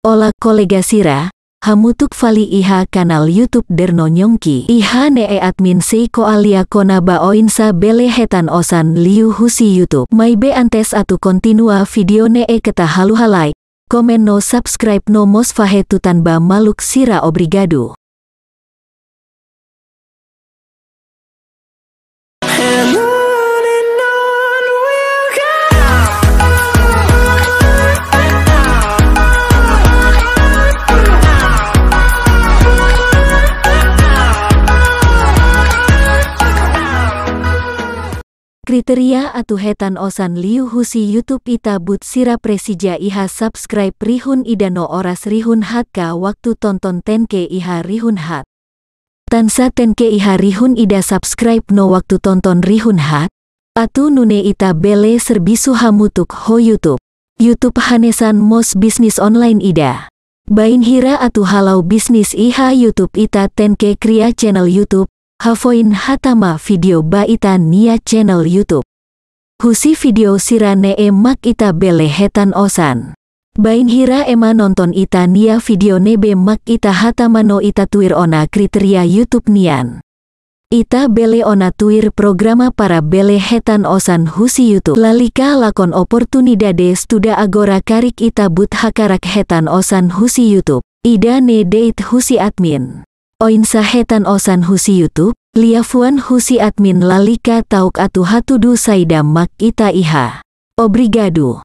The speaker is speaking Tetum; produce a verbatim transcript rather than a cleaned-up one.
Olá kolega sira, hamutuk fali iha kanál YouTube Derno Nyongki. Iha ne'e admin sei ko'alia kona-ba oinsá bele hetan osan liu husi YouTube. Maibé antes atu kontinua vídeo ne'e keta haluha like, komen no subscribe no mós fahe tutan ba maluk sira. Obrigadu. Kritéria atu hetan osan liu husi YouTube, ita-boot sira presiza iha subscribe rihun ida no oras rihun haat ka waktu tonton ten K iha rihun haat. Tansá ten K iha rihun ida, subscribe no waktu tonton rihun haat, atu nune'e ita bele servisu hamutuk ho YouTube. YouTube hanesan mós bisnis online ida. Bainhira atu hala'o bisnis iha YouTube, ita ten K kria channel YouTube, hafoin hatama vídeo ba ita-nia channel YouTube. Husi vídeo sira-ne'e mak ita bele hetan osan. Bainhira ema nonton ita-nia vídeo ne'ebé mak ita hatama no ita tuir ona kritéria YouTube nian, ita bele ona tuir programa para bele hetan osan husi YouTube. Lalika lakon oportunidade, estuda agora karik ita-boot hakarak hetan osan husi YouTube. Ida-ne'e de'it husi admin. Oinsá hetan osan husi YouTube? Liafuan husi admin lalika ta'uk atu hatudu saida mak ita iha. Obrigadu.